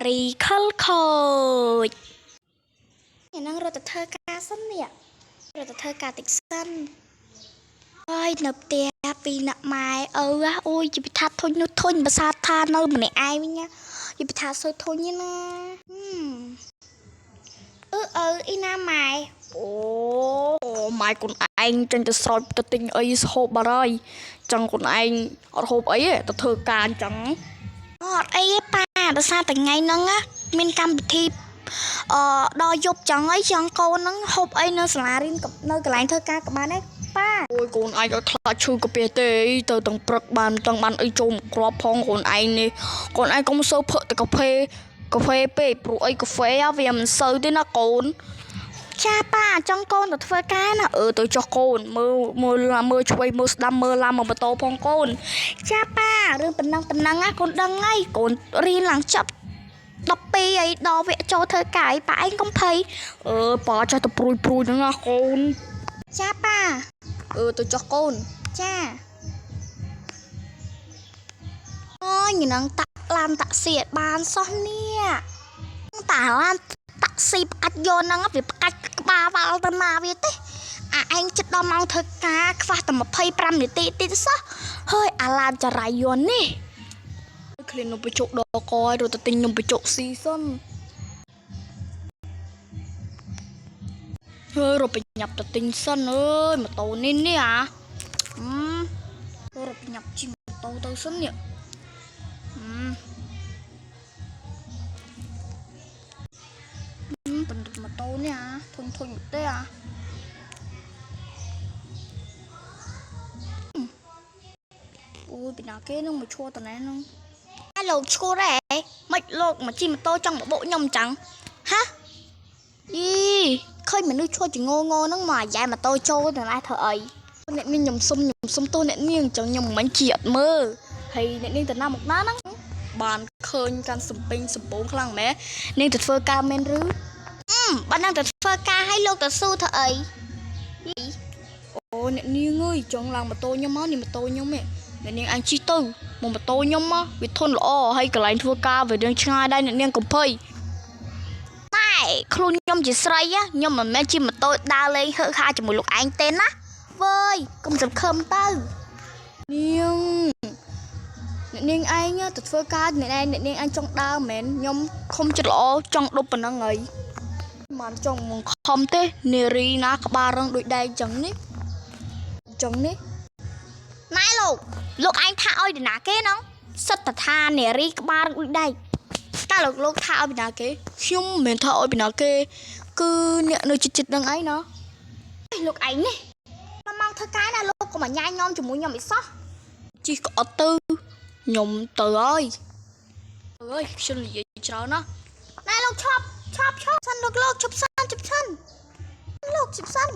រីខលខូចអ្នកនឹងរត់ទៅធ្វើការសិននេះរត់ទៅធ្វើការតិចសិនហើយនៅផ្ទះពីរអ្នកម៉ែឪហ៎អូយជីវិតថាធុញនោះធុញភាសាថានៅម្នាក់ឯងវិញណាជីវិតថាសូវធុញណាហឹមអឺអឺអ៊ីណាម៉ែ អូម៉ែកូនឯងចេញទៅស្រោចទៅទិញអីហូបបាត់ហើយចឹងកូនឯងអត់ហូបអីទេទៅធ្វើការអញ្ចឹង អត់អីទេប៉ាដោយសារតែថ្ងៃហ្នឹងណាមានកម្មវិធីអឺដល់យប់ចឹងអីចង់កូនហ្នឹងហូបអីនៅសាលារៀនក៏នៅកន្លែងធ្វើការក៏បានដែរប៉ា អូយកូនឯងអត់ខ្លាចឈឺកាពះទេទៅទាំងព្រឹកបានមិនចង់បានអីចូលមកគ្រាប់ផងកូនឯងនេះកូនឯងកុំសូវផឹកតែកាហ្វេកាហ្វេពេកព្រោះអីកាហ្វេហ៎វាមិនសូវទេណាកូន ចាប៉ាចង់កូនទៅធ្វើការណា អឺទៅចុះកូនមើលមើលមើលឆ្វេងមើលស្ដាំមើលឡានមកម៉ូតូផងកូន ចាប៉ារឿងប៉ុណ្ណឹងប៉ុណ្ណឹងណាកូនដឹងហើយកូនរៀនឡើងចប់12អីដល់វគ្គចូលធ្វើការអីប៉ាឯងកុំភ័យ អឺប៉ាចេះតែព្រួយព្រួយហ្នឹងណាកូន ចាប៉ា អឺទៅចុះកូន ចាអូយញនឹងតាក់ឡានតាក់ស៊ីឲ្យបានសោះនេះតាឡានតាក់ស៊ីផ្កាច់យកហ្នឹងវាផ្កាច់ក្បាលវល់ទៅណាវាទេអាឯងចិត្តដល់ម៉ោងធ្វើការខ្វះតែ25នាទីទៀតសោះហើយអាឡានចរាយន្តនេះ ឃ្លាននំបញ្ចុកដល់កឲ្យរត់ទៅទិញនំបញ្ចុកស៊ីសិនហើយរត់ប្រញាប់ទៅទិញសិនអើយម៉ូតូនេះនេះអាអឺរត់ប្រញាប់ជិះម៉ូតូទៅសិននេះអឺបន្ទប់ម៉ូតូនេះអាធុញធុញទេអាអូយពីណាគេនឹងមកឈួរតណែនឹង អាលោកឈួរហ៎មិនលោកមកជិះម៉ូតូចង់មកបុកខ្ញុំអញ្ចឹងហាយីឃើញមនុស្សឈួរចងងហ្នឹងមកអាយ៉ែម៉ូតូចូលទៅណាធ្វើអី អ្នកនាងខ្ញុំសុំខ្ញុំសុំទោសអ្នកនាងចឹងខ្ញុំមិនជាអត់មើលហើយអ្នកនាងទៅណាមកណាហ្នឹងបានឃើញកាន់សំពេញសំពងខ្លាំងម៉ែនាងទៅធ្វើការមែនឬ អឺបើនឹងទៅធ្វើការឲ្យលោកទៅស៊ូធ្វើអី អូអ្នកនាងអើយចង់ឡើងម៉ូតូខ្ញុំមកនេះម៉ូតូខ្ញុំឯងអ្នកនាងអញជិះទៅមកម៉ូតូខ្ញុំមកវាធន់ល្អហើយកន្លែងធ្វើការវារឿងឆ្ងាយដែរអ្នកនាងកុំភ័យ តែខ្លួនខ្ញុំជាស្រីណាខ្ញុំមិនមែនជិះម៉ូតូដើរលេងហឺហាជាមួយលោកឯងទេណាវើយកុំសង្ឃឹមទៅ នាងអ្នកនាងឯងទៅធ្វើការអ្នកឯងអ្នកនាងឯងចង់ដើរមែនខ្ញុំខំចិត្តល្អចង់ដប់ប៉ុណ្ណឹងហើយមិនចង់មកខំទេនារីណាក្បាលរឹងដូចដែកចឹងនេះចឹងនេះ ណែលោកលោកឯងថាឲ្យនរណាគេហ្នឹងសិតតថានារីក្បាលរឹងដូចដែក តើលោកលោកថាឲ្យពីណាគេខ្ញុំមិនមែនថាឲ្យពីណាគេគឺអ្នកនៅជិតជិតនឹងឯងណា លោកឯងនេះមកម៉ោងធ្វើការណាលោកកុំអញ្ញាញញោមជាមួយខ្ញុំអីសោះ ជិះក៏អត់ទៅខ្ញុំទៅហើយទៅហើយខ្ញុំនិយាយច្រើនណាស់ ណែលោកឈប់ឈប់ឈប់សិនលោកលោកឈប់សិនឈប់សិនលោកឈប់សិន